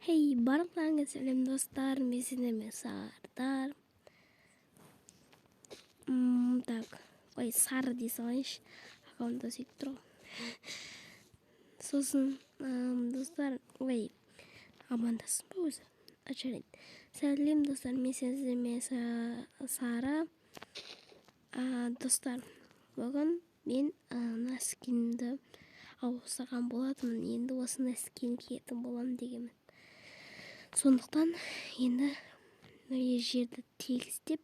Hey, барлықтарыңа сәлем, достар, мен сіздермен Сардар. Так, ой, Сары дей салайыншы, аккаунтта сөйтіп тұр ғой. Сосын, достар, ой, амандастым ба өзі? Жарайды. Сәлем, достар, мен сіздермен Сары. Достар, бүгін мен мына скинімді ауыстырған болатынмын. Енді осындай скин киетін боламын дегенмін. Сондықтан енді мына жерді тегістеп,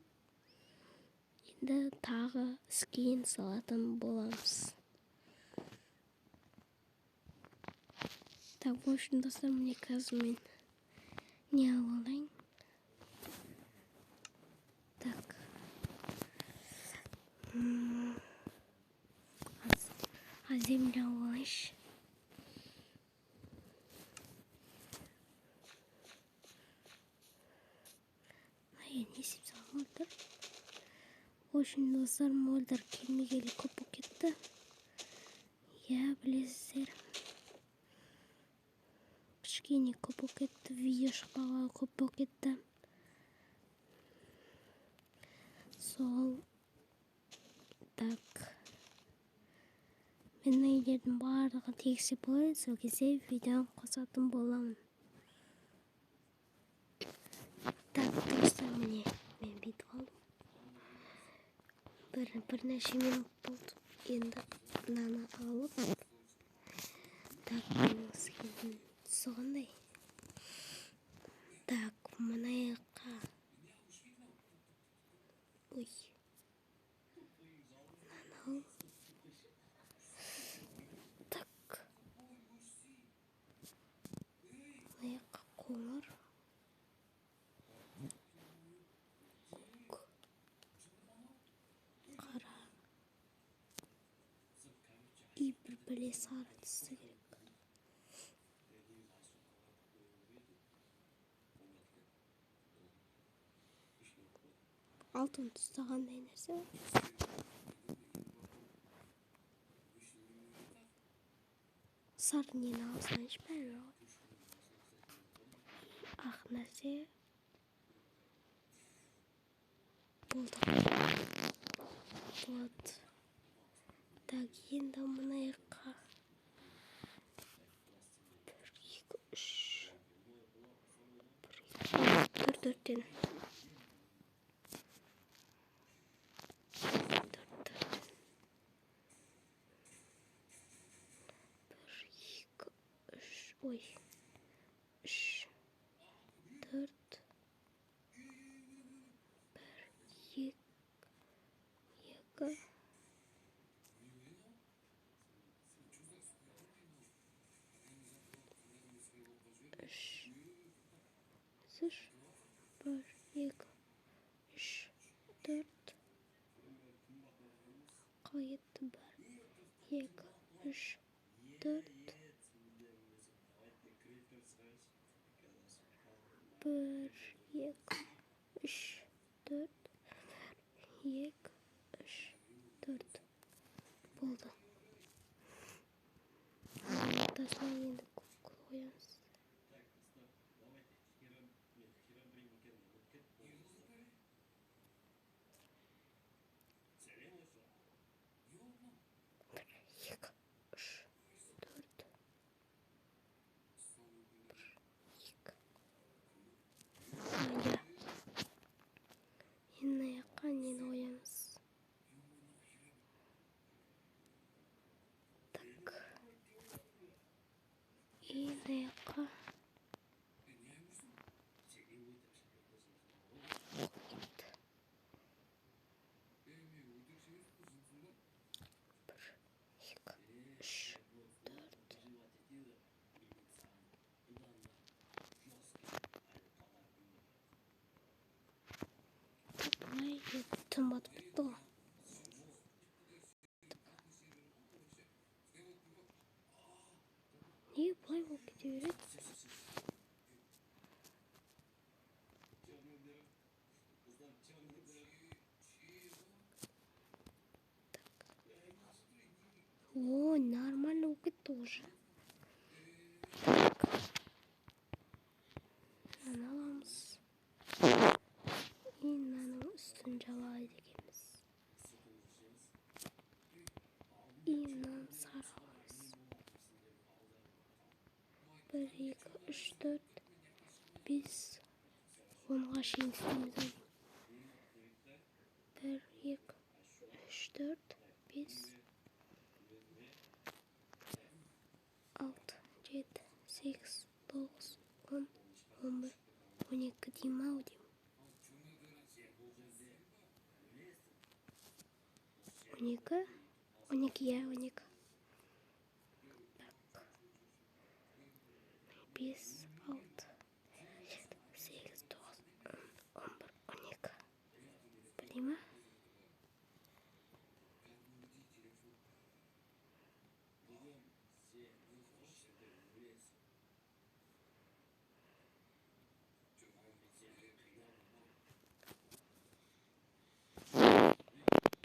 енді тағы скин салатын боламыз. Так, в общем, достар, міне қазір мен не алып алайын. Так. Земля алып алайыншы. Не істеп салған мөлдір? В общем, достар, мөлдір келмегелі көп болып кетті. Иә, білесіздер. Кішкене көп болып кетті, видео шықпағалы көп болып кетті. Сол, так. Мен мына үйлердің барлығын тегістеп болайын, сол кезде видеоны қосатын боламын. Так, достар, міне мен бүйтіп алдым. Бірнеше минут болды. Енді мынаны алып, так, менің скинім түсі қандай? Так, мына жаққа. Ой. Мынаны ал. Так. Мына жаққа қоңыр. Көк. Қара. И бір бәле сары түсі керек. Алтын түсті қандай нәрсе бар? Сары нені алсаңшы бәрі ғой. Ақ нәрсе. Болды. Вот. Так, енді мына жаққа. 1, 2, 3. 1, 2, 4, төрттен. Төрт, төрттен. 1, 2, 3, ой. 3, 4, 1, 2, 3, 3, 1, 2, 3, 4, қалай кетті? 1, 2, 3, 4, 1, 2, 3, 4, 2, 3, 4. Болды. Ортасына енді көк қоямыз. 1, 2, 3, 4, 1, 2. Иә. Енді мына жаққа нені қоямыз? Так. И мына жаққа кетті. 1, 2, 3, 4. Былай түн батып кетті ғой. Неге бұлай болып кете береді? Ой, нормально болып кетті уже. Так. 1, 2, 3, 4, 5, 10-ға шейін істейміз. 1, 2, 3, 4, 5, 6, 7, 8, 9, 10, 11, 12 деймін ау деймін. 12, 12, иә, 12. Так. 5, 6, 7, 8, 9, 10, 11, 12. Білей ма?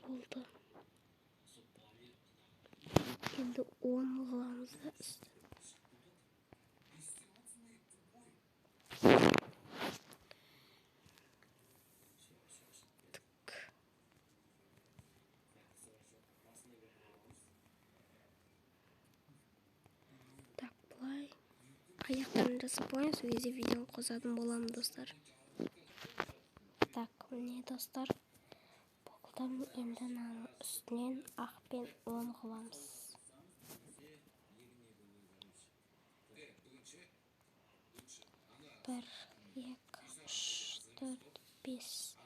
Болды. Енді 10 қыламыз да үстін. Тік. Так, былай. Аяқтарын жасап қояйын, сол кезде видеоны қосатын боламын, достар. Так, міне, достар. Болды, енді мынаның үстінен ақпен 10 қыламыз. 1, 2, 3, 4, 5,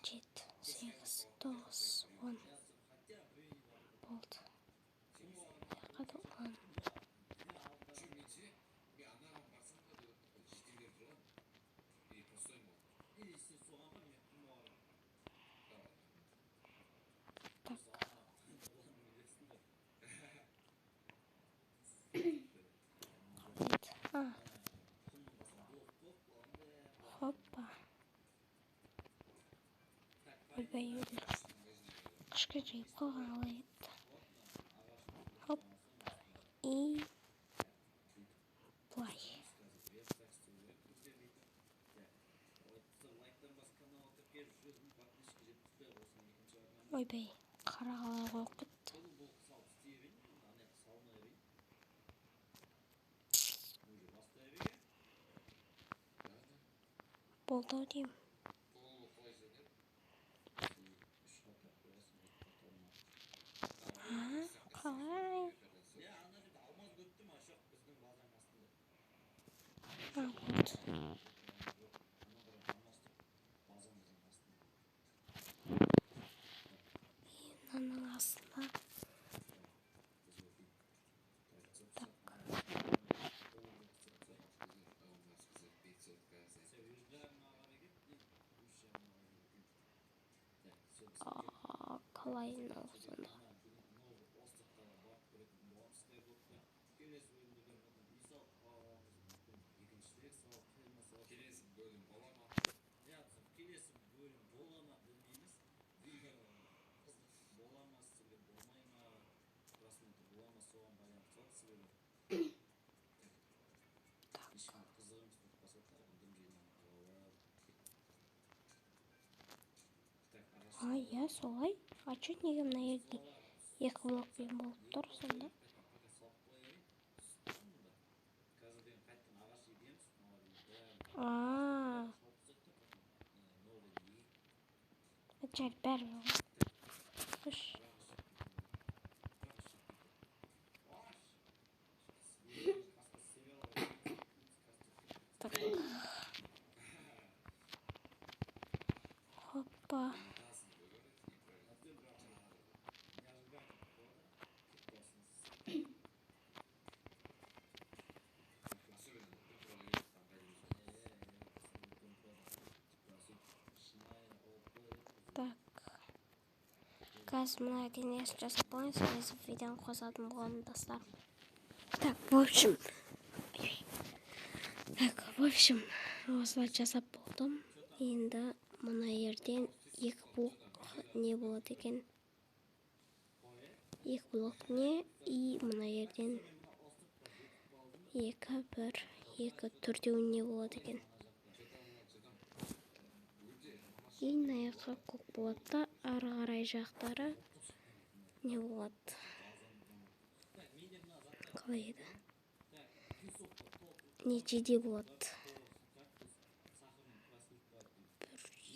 6, 7, 8, 9, 10. Болды. Аяққа да 10. Так. А. Хоппа. Ойбай, қышқы жиып қалған қалай еді. Хоп. И былай. Ойбай, қара қалай қойып кетті. Болды ау деймін. А, қалай? А, болды. И мынаның астына. Так. А, қалай мынау сонда? Так. А, иә, солай. А чё неге мына жерде екі блокпен болып тұр сонда? А. Жарайды, бәрібір ғой. Үш. Так. Хоппа. Так. Қазір мына денесін жасап болайын, сол кезде видеоны қосатын боламын, достар. Так, в общем. Так, в общем, осылай жасап болдым. Енді мына жерден екі блок не болады екен? Екі блок не? И мына жерден 2, 1, 2, төртеуі не болады екен? И мына жаққа көк болады да, ары қарай жақтары не болады? Қалай еді? Нешеде болады?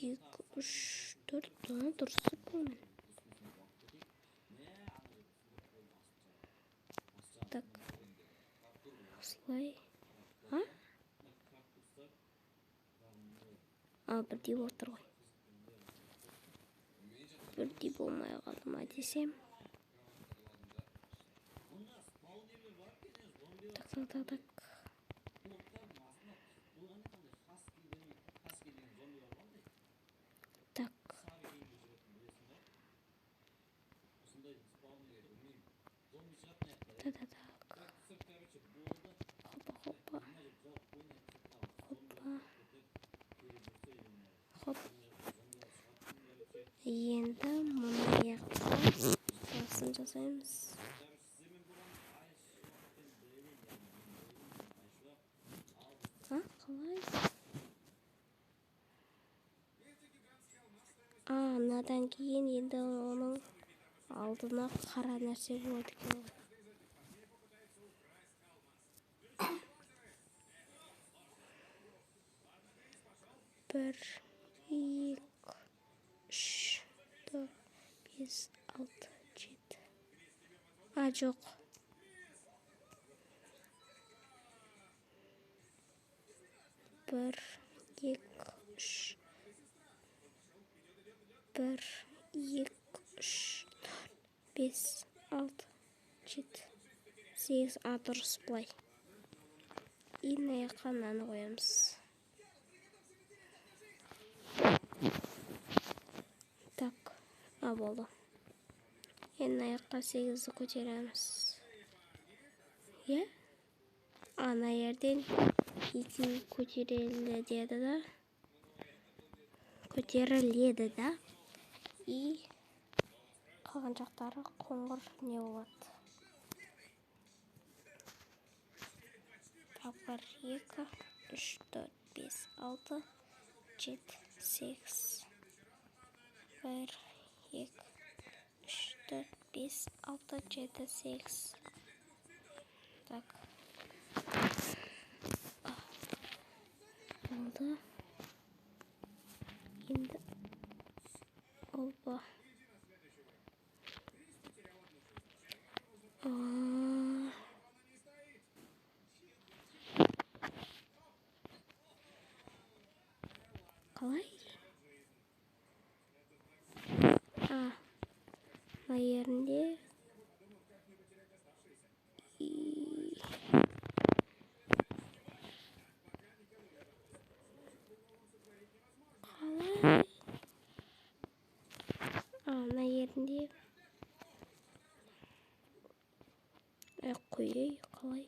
1, 2, 3, 4. Дұрыс бұл. Так. Осылай. А? А, бірдей болып тұр ғой. Бірдей болмай қалды ма десем. Так, так, так, так. Так. Так, так, так. Хопа, хопа. Хопа. Хоп. Енді мына аяққа басын жасаймыз. А, қалай? А, мынадан кейін енді оның алдына қара нәрсе болады екен ғой. 1, 2, 3, 4, 5, 6, 7. А, жоқ. 1, 2, 3. 1, 2, 3, 4, 5, 6, 7, 8. А, дұрыс былай. И мына жаққа мынаны қоямыз. Так, а, болды. Енді мына жаққа 8-ді көтереміз. Иә? Ана жерден 2 көтерілді деді да. Көтеріледі да. И қалған жақтары қоңыр не болады. Так, 1, 2, 3, 4, 5, 6, 7, 8. 1, 2, 3, 4, 5, 6, 7, 8. Так. Болды. Енді опа. Қалай? А, мына жерінде қалай? А, мына жерінде қой, қалай?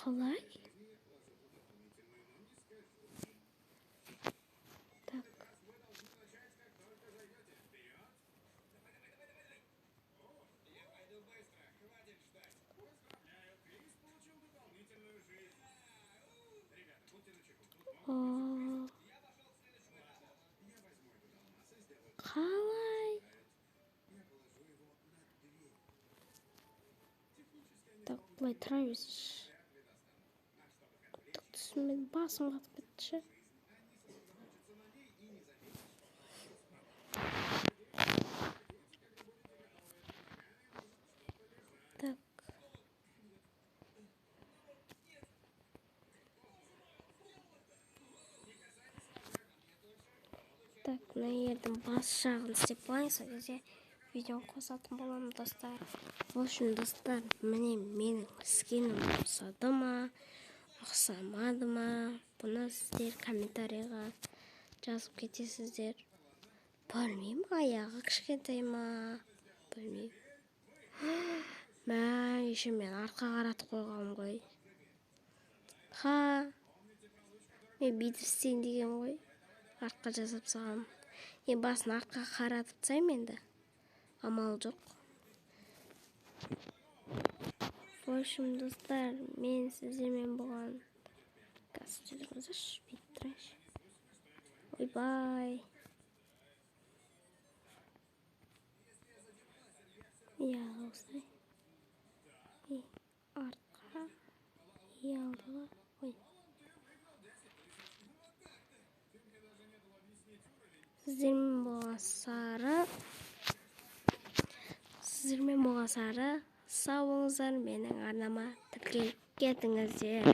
Қалай? Так. Қалай? Так, былай тұра берсінші. Түсінбедім, басым қатып кетті ше. Так. Так, мына жердің бас жағын істеп болайын, сол кезде видеоны қосатын боламын, достар. В общем, достар, міне менің скинім ұқсады ма, ұқсамады ма, бұны сіздер комментарийға жазып кетесіздер. Білмеймін, аяғы кішкентай ма, білмеймін. Мә, еще мен артқа қаратып қойғанмын ғой. Ха, мен бүйтіп істейін деген ғой. Артқа жасап тастағанмын. Енді басын артқа қаратып тастаймын енді. Амал жоқ. В общем, достар, мен сіздермен болған. Қазір тұрыңыздаршы, бүйтіп тұрайыншы. Ойбай. Иә, осылай. И артқа, и алдыға. Ой. Сіздермен болған Сары. Сіздермен болған Сары. Сау болыңыздар, менің арнама тіркеліп кетіңіздер.